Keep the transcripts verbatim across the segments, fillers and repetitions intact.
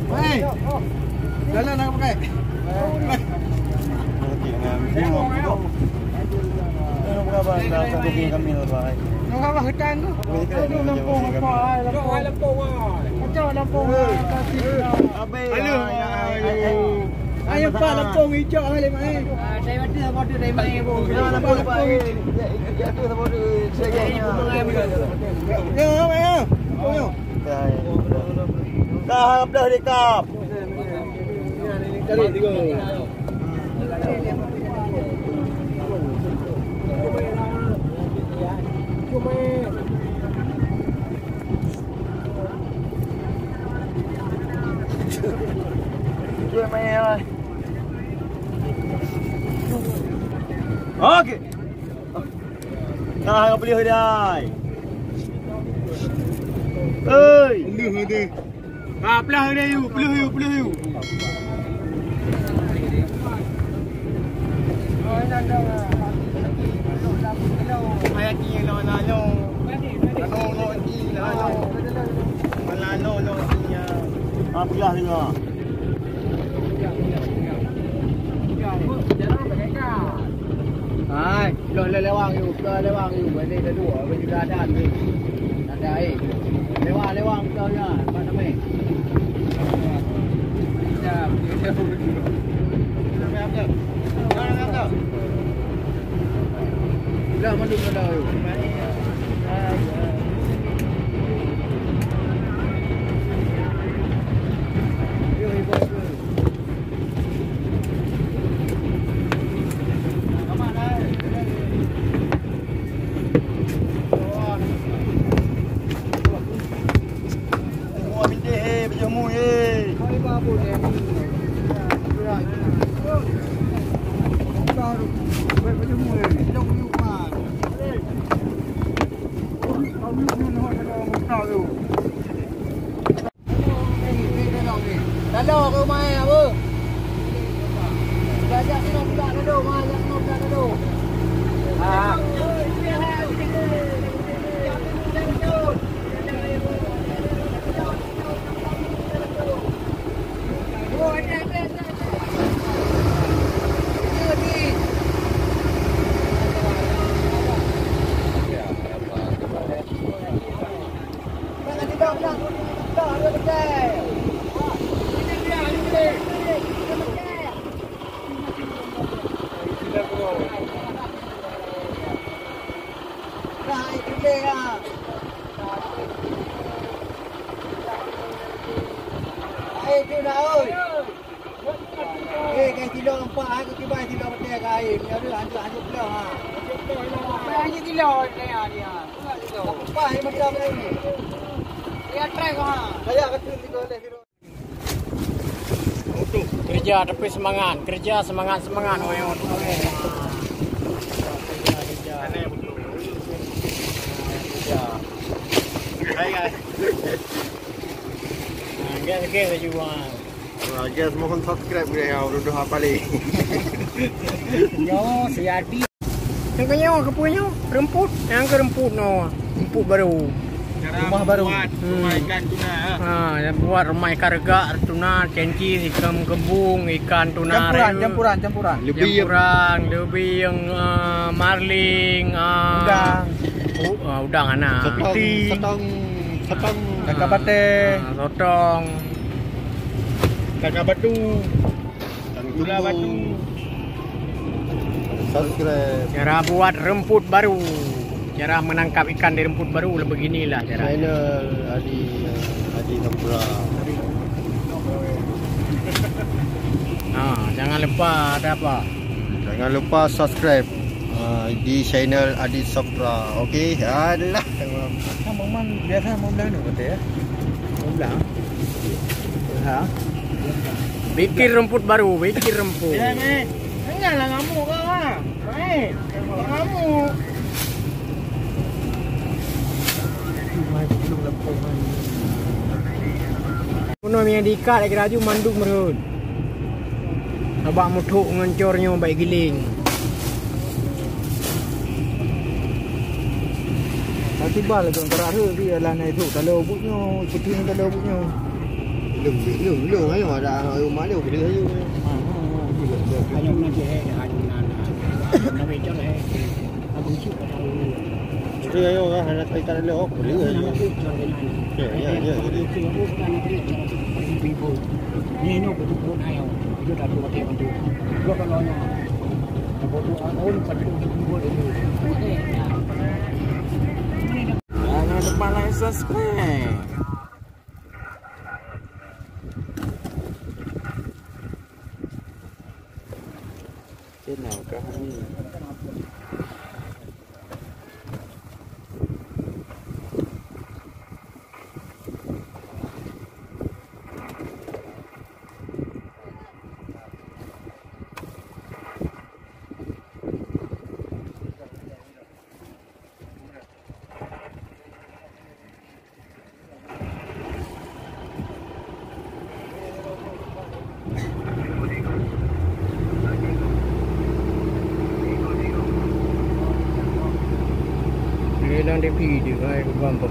Hei, jalan nak pakai. Okey, dengan bingung. Nak berapa? Nak kopi kami lepas. Nak berapa hutang tu? Boleh ke? Lampung apa? Lampung. Macam lampung. Habis. Ayo, Pak, lampung hijau kali mai. Ah, dari mana saboh tu, dari mana, Bu? Ya, lampung, Pak. Ya, tu saboh tu. Saya ya, ya. Ya, ya. Lampung ya. Dah, dah, dah, dah. Okey. Nah, yang boleh dah. Hei. Ka peuleueh lé yue, peuleueh yue, peuleueh yue. Ah, peugah dengar. Hai, bloe lé lewang yue, bloe lewang yue, bak lé dua, bak juga ada tu. Ada air. Lewang, lewang bloe nyan, bak namé. Dah mandum dah. Lalu ke rumah eh, apa? Dah, dah, sini pula lalu, mai, dah, sini pula lalu. Ah. Hai, tu dah, oi. Eh, kai kilo empat, aku kibai kilo betul kai. Ni ada hanjut-hanjut kilo, ha. Hanjut kilo, saya dia. Empat, lima kilo ni. Dia try kau, ha. Saya kata ni kau leh. Kerja tapi semangat, kerja semangat, semangat, oi, oi. Kerja. Hai, guys. Ah, gas, gas laju, ah. Ah, guys, mohon subscribe, guys, ya, udah, udah apa lagi? Nyoe si Adi. Nyang keu nyoe, keu peue nyoe? Rumput. Nyang keu rumput nyoe. Rumput baru. Cara rumah baru. Buat rumah ikan tuna, ha. Ha, nyang buat rumah ikan regak, tuna, cengki, ikan kembung, ikan tuna. Campuran, reu. Campuran, campuran. Campuran, leubeh, eh, marling, eh, udang. U-, eh, udang ana. Sotong, piti. Sotong, sotong. Kakak batèe. Ah, sotong. Kakak batu. Gula batu. Subscribe. Cara buat rumput baru. Cara menangkap ikan di rumput baru lah beginilah cara. Channel Adi, Adi Sampura. Ha, jangan lupa ada apa? Jangan lupa subscribe. Ha, Ah, di channel Adit Sokra. Okey, alah. Kan Bang Man biasa mau belah ni kata ya. Mau belah. Ha. Bikin rumput baru, bikin rumput. Ya, meh. Janganlah ngamuk kau ha. Baik. Kau ngamuk. Bunoe nyang diikat lagi laju mandum rhot. Sabab muthok ngon cor nyoe bak giling. Tapi bah lagèe angkara rhot di dalam nai thok talo buet nyoe, putih talo buet nyoe. Lom, lom, lom, ayo ada ayo malu boleh ayo. Ayo nanti eh, ayo nanti. Abang cik. Itu ayo lah, anak kita dulu, oh, boleh ayo. Ya, ya, ya. Jangan lupa like, subscribe. Channel kami. Dia bilang dia pergi dia, hai, ke gampang.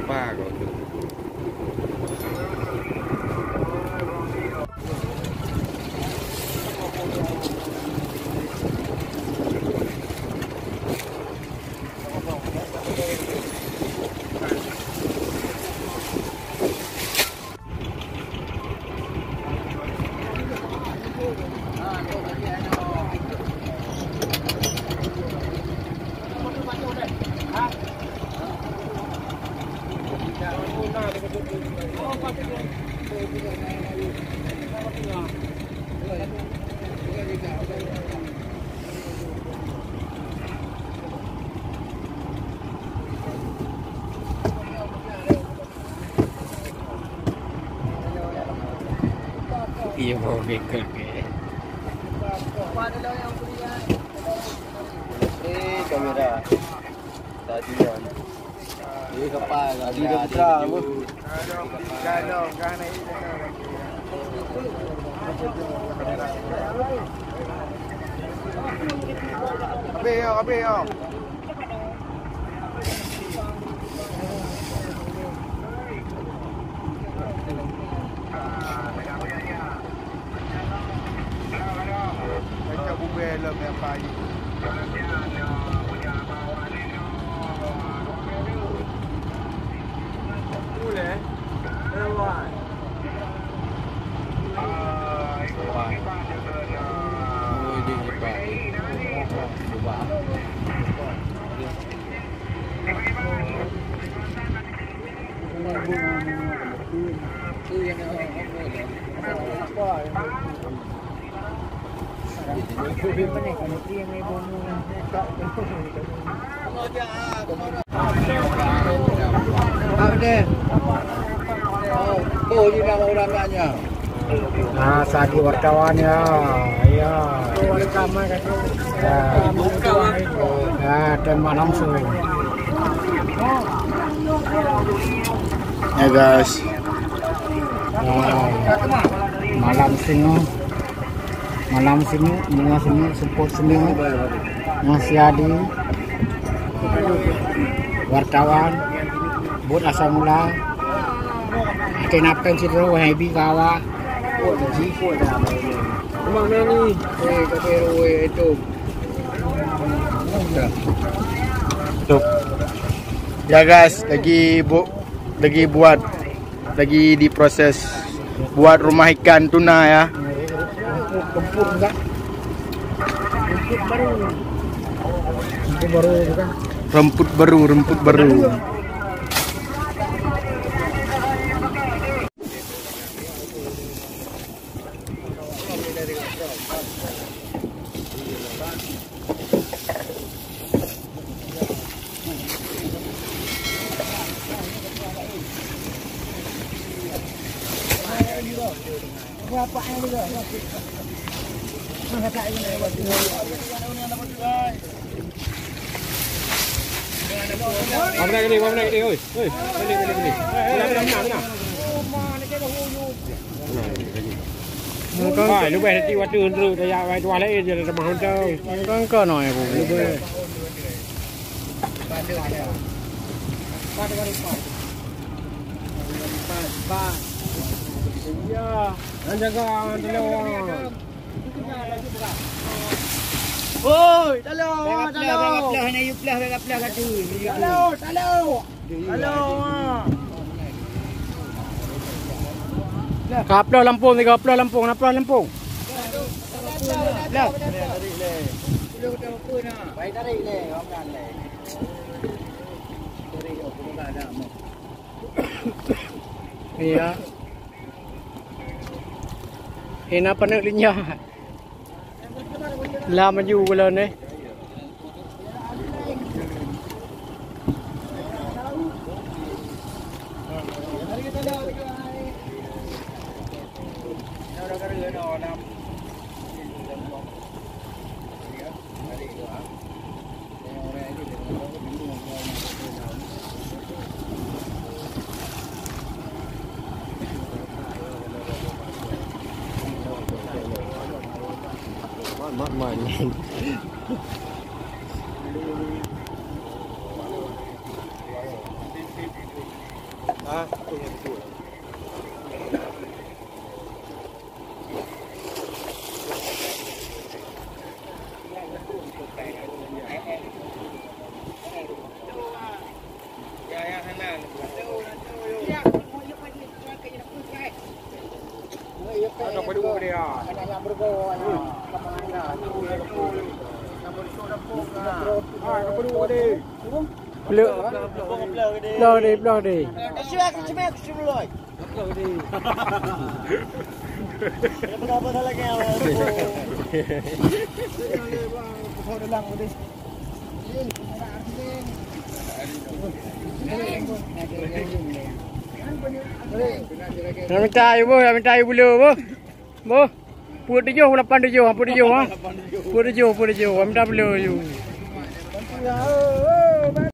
Apa kau tu? Iya, mau bekel ke? Eh, kamera. Tadi kan. Iya, kapal. Tadi dah putra, apa? Habis ya, habis ya. Nah, sagi wartawan ya. Ya. Ya. Ya, tembak langsung. Ya, guys. Nah, malam sini. Malam sini, semua sini, support semua. Masih ada wartawan. Buat asal mula. Ada napen situ, wahai bi kawa. Memang nani? Eh, kata itu. Tuh. Ya guys, lagi bu lagi buat, lagi diproses. Buat rumah ikan tuna ya. Rumput baru, rumput baru. Mana ni, mana ni, oi, oi, balik, balik, balik. Mana, mana, mana? Hai, leubeh nanti waktu untuk daya wai tuah lain je dah mahal tu. Kan kau nak aku. Leubeh. Ya, jangan jaga, jangan jaga. Oi, talo, talo. Talo, talo, talo. Talo, ah. Ka ploh lampung, tiga ploh lampung, enam ploh lampung. Lah. Iya. Hina paneuk linya. Lam maju gula ni. Peluk. Belah deh, belah deh. Nak minta ayu boh, nak minta ayu bulu boh. Boh. Peuet tujoh, lapan tujoh, peuet tujoh ha. Peuet tujoh, peuet tujoh, minta bulu ayu.